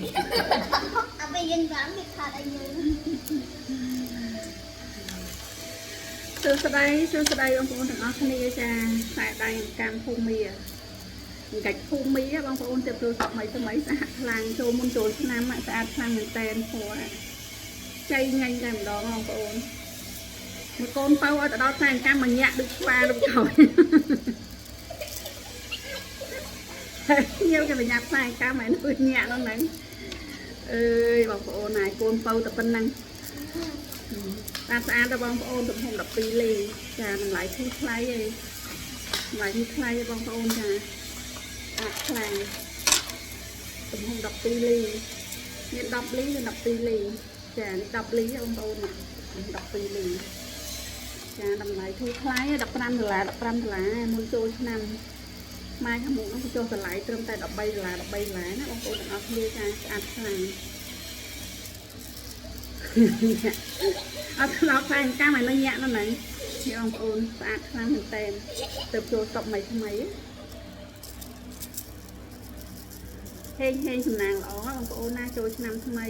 អត់ពេលយើងឡើងគេខាត់ឲ្យយើង សួស្តីសួស្តីបងប្អូនទាំងអស់គ្នាចាខ្សែដៃកម្មភូមិកាច់ភូមិបងប្អូនទៅទូថ្មីថ្មីស្អាតខ្លាំងចូលមុនចូលឆ្នាំស្អាតខ្លាំងមែនតែនព្រោះចៃញ៉ាញ់តែម្ដងបងប្អូនមួយកូនបើឲ្យទៅដល់ខ្សែកម្មមួយញាក់ដូចឆ្វាដូចក្រោយញៀវគេបញ្ញាប់ខ្សែកម្មឲ្យដូចញាក់នោះហ្នឹងអើយបងប្អូនណាយកូនបើតែប៉ុណ្ណឹង ស្អាតស្អាតដល់បងប្អូនទំហំ12លីចាតម្លៃធូរថ្លៃឯងតម្លៃធូរថ្លៃឯងបងប្អូនចាស្អាតខ្លាំងទំហំ12លីមាន10លីនិង12លីចានេះ10លីបងប្អូនណា12លីចាតម្លៃធូរថ្លៃ15ដុល្លារ15ដុល្លារមួយចូលឆ្នាំម៉ែខាងមុខនោះចុះតម្លៃត្រឹមតែ13ដុល្លារ13ដុល្លារណាបងប្អូនទាំងអស់គ្នាចាស្អាតខ្លាំង អត់ធ្លាប់ផ្លែកម្មឲ្យនឹងញាក់នោះហ្នឹងនេះបងប្អូនស្អាតខ្លាំងមែនតើទៅចូលតុបថ្មីថ្មីហេងហេងសំណាងល្អបងប្អូនណាចូលឆ្នាំថ្មី